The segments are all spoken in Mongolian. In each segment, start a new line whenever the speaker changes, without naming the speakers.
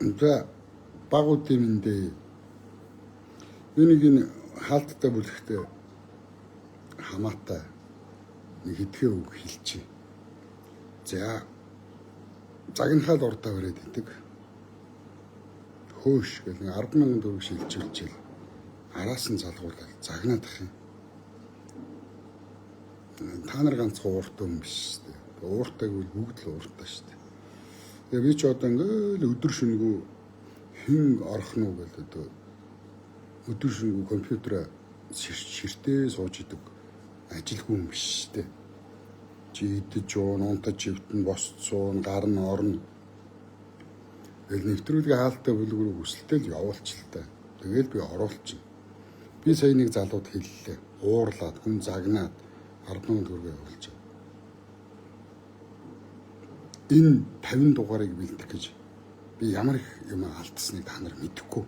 За багуудын мэндээ. Энийг энэ хаалттай бүлэгтэй хамаатай нэг хэдхэн үг хэлчихье. За загнахаал урдаа бариад идэг. Хөөш гэл нэг 10,000 төгрөг шилжүүлчихэл араас нь залгуулаад загнаад ах юм. Та нар ганцхан ууртай юм биш шүү дээ. Ууртай гэвэл бүгд л ууртай шүү дээ. Тэгээ би ч одоо ингээл өдөр шөнөгүй хэн орох нь уу гэл одоо өдөр шөнөгүй компьютераа ширтээ сууж идэг ажилгүй юм биш шүү дээ. Чи идэж уун, унтаж ивтэн, босцсон, гар нь орно. Тэгэл нэвтрүүлгийн хаалттай бүлэг рүү хүсэлтэй л явуулчихлаа. Тэгэл би оруулчихна. Би сая нэг залууд хэллээ. Уурлаад хүн загнаад 10,000 төгрөгөө явуулчих. Энэ 50 дугаарыг бэлдэх гэж би ямар их юм алдсныг та нар мэдэхгүй.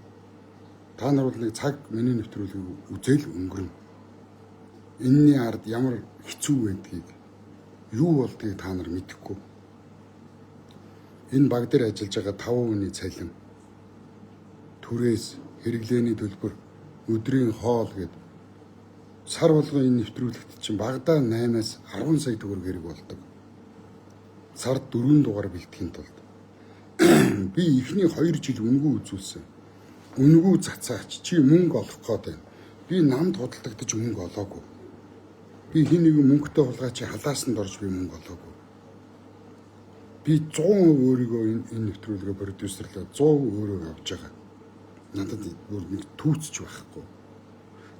Та нар бол нэг цаг миний нэвтрүүлгийг үзэл өнгөрнө. Энийний ард ямар хэцүү байдгийг, юу болдгийг та нар мэдэхгүй. Энэ баг дээр ажиллаж байгаа 5 хүний цалин, түрээс, хэрэглээний төлбөр, өдрийн хоол гээд сар болгон энэ нэвтрүүлэгт чинь багадаа 8-аас 10 сая төгрөг хэрэг болдог. Сард 4 дугаар бэлтгэхийн тулд би эхний 2 жил үнэгүй үзүүлсэн. Үнэгүй цацаач чи мөнгө олох гээд байна. Би намд худалдагдаж мөнгө олоогүй. Би хин нэгэн мөнгөтэй хулгай чи халаасанд орж би мөнгө олоогүй. Би 100% өөрийгөө энэ нэвтрүүлгээ продюсерлээ 100% өөрөө явж байгаа. Надад бүр нэг түүцч байхгүй.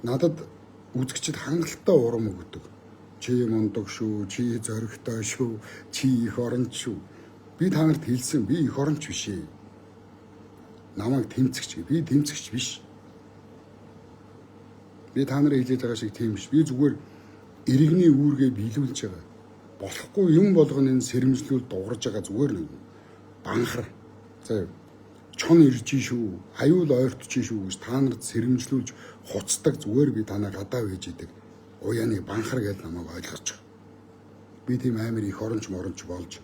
Надад үзэгчид хангалттай урам өгдөг. Чи мундаг шүү, чи зоригтой шүү, чи их оронч шүү. Би та нарт хэлсэн, би их оронч биш ээ. Намайг тэмцэгч. Би тэмцэгч биш. Би та нарын хэлээд байгаа шиг тийм биш. Би зүгээр иргэний үүргээ биелүүлж байгаа. Болохгүй юм болгоно энэ сэрэмжлүүл дуурж байгаа зүгээр нэг банхар. За чон ирж шүү, аюул ойртож шүү гэж та нарт сэрэмжлүүлж хуцдаг зүгээр би танаа гадаа байж идэг. Уяаны банхар гэж намайг ойлгож байгаа. Би тийм амар их оронч моронч болж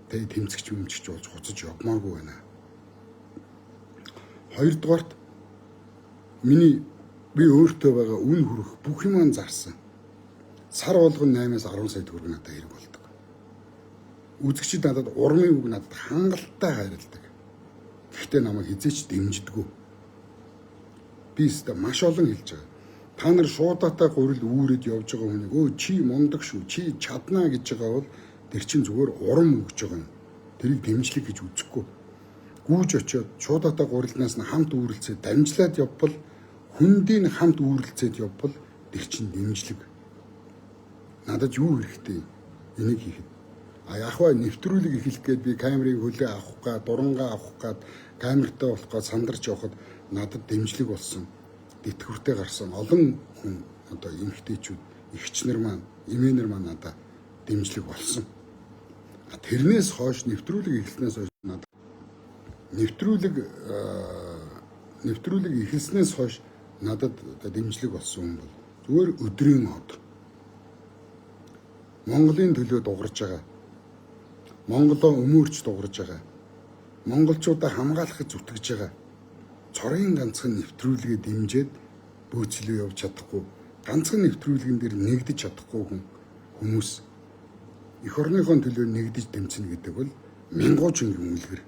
тэ тэмцэгч юмчч болж хуцаж явмааргүй байна. Хоёрдугаарт миний би өөртөө байгаа үн хүрэх бүх юм зарсан. Сар болгон 8-аас 10 сая төгрөг надад хэрэг болдог. Үзэгчид надад урмын үг надад хангалттай хайрладаг. Гэхдээ намайг хизээч дэмждэггүй. Би өстө маш олон хэлж байгаа. Та нар шуудатай гурил үүрээд явж байгаа хүнийг өө чи мундаг шүү, чи чаднаа гэж байгаа бол тэр чинь зүгээр урам өгч байгаа юм. Тэрийг дэмжлэг гэж үзэхгүй. Гүүж очиод шуудатай гурилнаас нь хамт үүрэлцээд дамжлаад явбал хүндийн хамт үүрэлцээд явбал тэр чинь дэмжлэг. Надад юу хэрэгтэй энийг хийхэд. А яг вэ нэвтрүүлэг эхлэх гээд би камерыг хөлөө авах га, дурангаа авах гад камертай болох гад сандарч явхад надад дэмжлэг болсон. Тэтгэвртэй гарсан олон хүн одоо эмэгтэйчүүд, эгчнэр маань, эмээнэр маань надад дэмжлэг болсон. А тэрнээс хойш нэвтрүүлэг эхэлснээс хойш надад нэвтрүүлэг эхэлснээс хойш надад одоо дэмжлэг болсон хүн бол зүгээр өдрийн од. Монголын төлөө дуурж байгаа. Монголоо өмөөрч дуурж байгаа. Монголчуудаа хамгаалахад зүтгэж байгаа. Цорын ганцхан нэвтрүүлгээ дэмжиж бөөцлөө явж чадахгүй, ганцхан нэвтрүүлгэн дээр нэгдэж чадахгүй хүн хүмүүс эх орныхоо төлөө нэгдэж дэмцэнэ гэдэг бол мянгуужингийн үлгэр.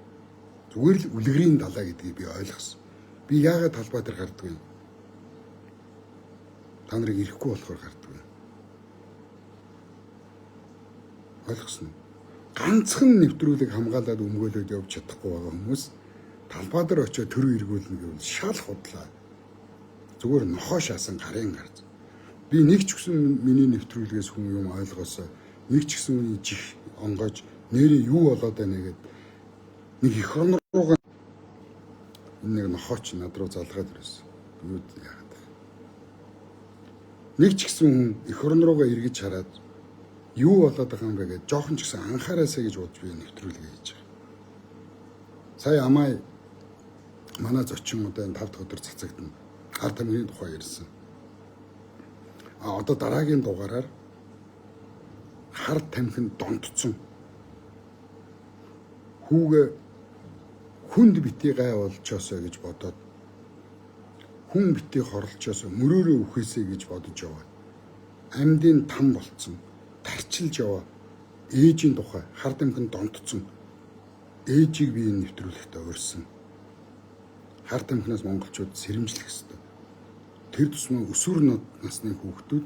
Зүгээр л үлгэрийн далаа гэдгийг би ойлгосон. Би яагаад талбай дээр гардаг вэ? Та нарыг ирэхгүй болохоор гардаг вэ? Ойлгосон уу? Ганцхан нэвтрүүлэг хамгаалаад өмгөөлөд явж чадахгүй байгаа хүмүүс талбай дээр очиод төрөө эргүүлнэ гэвэл шал худлаа. Зүгээр нохоо шаасан гарын гарц. Би нэг ч гэсэн миний нэвтрүүлгээс хүн юм ойлгосоо, нэг ч гэсэн хүний чих онгойж нэрээ юу болоод байна гэд нэг эх орн руугаа энэ нэг нохооч над руу залгаад ирсэн. Юу яагаад вэ? Нэг ч гэсэн хүн эх орн руугаа эргэж хараад юу болоод байгаа юм бэ гэж жоохон ч гэсэн анхаараасаа гэж бодож би нэвтрүүлгээ хийж байгаа. Сая амаа манай зочин одоо энэ 5 дахь өдөр цацагдана. Хар тамхины тухай ярьсан. А одоо дараагийн дугаараар хар тамхинд донтцсон хүүгээ Хүнд бити гай болчоосоо гэж бодоод хүн бити хорлолчоосоо мөрөөрөө үхээсэй гэж бодож яваа. Амьдын там болцсон, тарчилж яваа. Ээжийн тухай хар тамхинд донтцсон. Ээжийг би энэ нэвтрүүлэгтээ урьсан. Хар тамхинаас монголчууд сэрэмжлэх ёстой. Тэр тусмаа өсвөр насны хүүхдүүд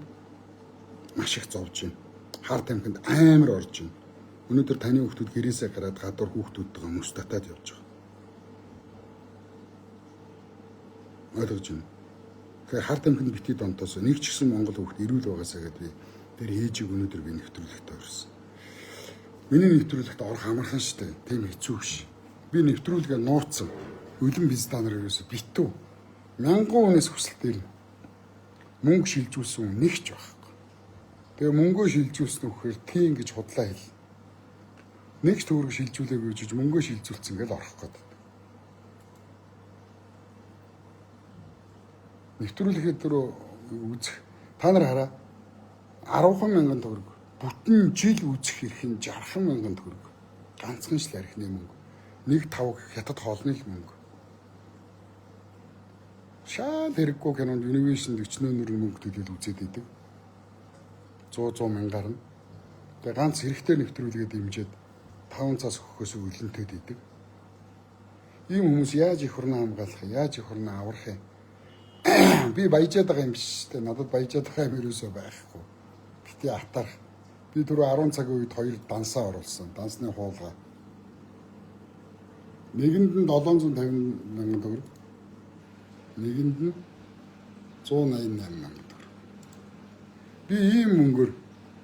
маш их зовж байна. Хар тамхинд амар орж байна. Өнөөдөр таны хүүхдүүд гэрээсээ гараад гадуур хүүхдүүдтэйгээ мөс татаад явж байгаа. Ойлгож байна. Тэгэхээр хар тамхинд бити донтоос нэг ч гэсэн монгол хүүхд эрүүл байгаасаа гэдээ би тэр ээжийг өнөөдөр би нэвтрүүлэгтээ урьсан. Миний нэвтрүүлэгт орох амархан шүү дээ. Тийм хэцүү биш. Би нэвтрүүлгээ нууцсан. Үлэн биз та нар ерөөсө битүү. Мянган хүнээс хүсэлт ирнэ. Мөнгө шилжүүлсэн хүн нэг ч байхгүй. Тэгээ мөнгөө шилжүүлсэн үхээр тийм гэж худлаа хэл. Нэг ч төгрөг шилжүүлээгүй гэж мөнгөө шилжүүлсэн гэж орох гээд. Нэвтрүүлэхэд рүү үзэх та нар хараа 10 мянган төгрөг бүтэн жил үзэх эрх нь 60 мянган төгрөг. Ганцхан шил архины мөнгө. Нэг тав хятад хоолны л мөнгө. Шаал хэрэггүй кинонд Univision 44 мөнгө төлөөл үзээд идэг. 100 мянгаар нь. Тэгээ ганц хэрэгтэй нэвтрүүлгээ дэмжиж 5 цаас өгөхөөс өлөнтөд идэг. Ийм хүмүүс яаж их хурнаа хамгаалах, яаж их хурнаа аврах юм? Би баяжаад байгаа юм биш үү? Надад баяжаад байгаа юм ерөөсөө байхгүй. Гэтэ атарх. Би түрүү 10 цагийн үед хоёр дансаа оруулсан. Дансны хуулга. Нэгэнд нь 750 мянган төгрөг. Нэгэнд нь 188 мянган төгрөг. Би ийм мөнгөөр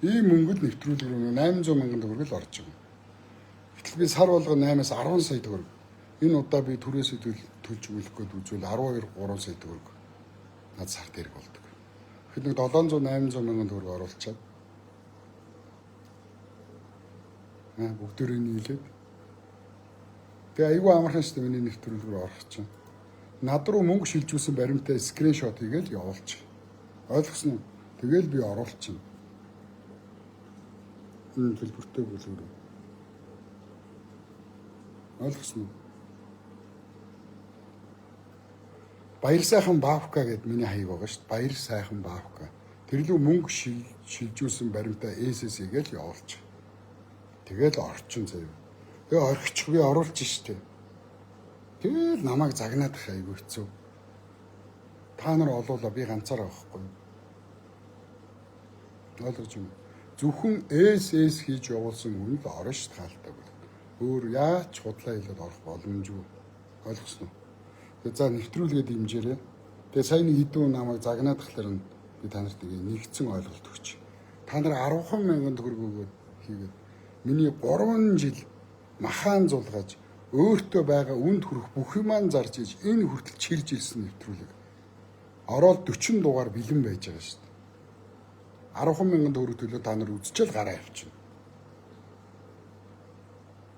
ийм мөнгөд нэвтрүүлэг рүү 800 мянган төгрөг л орж байгаа. Гэтэл би сар болгон 8-аас 10 сая төгрөг. Энэ удаа би түрээсээ төлж өгөх гээд үзвэл 12 3 сая төгрөг над сард хэрэг болдог. Тэгэхэд нэг 700 800 мянган төгрөг оруулчаад бүгдээрээ нийлээд тэгээ айгүй амархан шүү дээ миний нэвтрүүлэг рүү орох чинь. Над руу мөнгө шилжүүлсэн баримтаа скриншот хийгээл явуулчих. Ойлгосон уу? Тэгэл би оруулчихна. Энэ төлбөртэй бүлэг рүү. Ойлгосон уу? Баяр сайхан Баавка гэд миний хаяг байгаа шүү дээ. Баяр сайхан Баавка. Тэр лүү мөнгө шилжүүлсэн баримтаа SS хийгээл явуулчих. Тэгэл орчин заяа. Тэгээ орхичих би оруулж штэ. Тэгэл намайг загнаадах айгүй хэцүү. Та нар олуула би ганцаараа байхгүй. Ойлгож байна. Зөвхөн SS хийж явуулсан хүн л орно штэ хаалтаа бол. Өөр яаж худлаа хэлээд орох боломжгүй. Ойлгосон уу? Тэгээ за нэвтрүүлгээ дэмжээрэй. Тэгээ сайн нэг хэдэн намайг загнаадахлаар нь би та нарт нэг нэгдсэн ойлголт өгч. Та нар 10 мянган төгрөг өгөөд хийгээд миний 3 жил махаан зулгаж өөртөө байгаа үнд хүрэх бүх юмаа зарж иж энэ хүртэл чирж ирсэн нэвтрүүлэг. Ороод 40 дугаар бэлэн байж байгаа шүү дээ. 10 мянган төгрөг төлөө та нар үзчихэл гараа явчихна.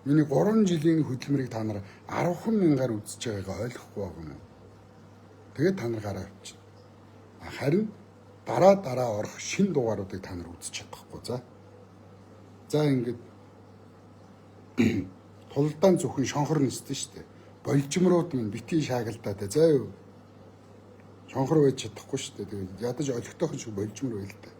Миний 3 жилийн хөдөлмөрийг та нар 10 мянгаар үзэж байгааг ойлгохгүй байгаа юм уу? Тэгээд та нар гараа авчихна. Харин дараа орох шин дугааруудыг та нар үзэж чадахгүй за. За ингээд тулдаан зөвхөн шонхор нисдэн шүү дээ. Болжимрууд минь бити шаагалдаа те. За юу. Шонхор байж чадахгүй шүү дээ. Тэгээд ядаж олигтойхон шиг болжимор байл та.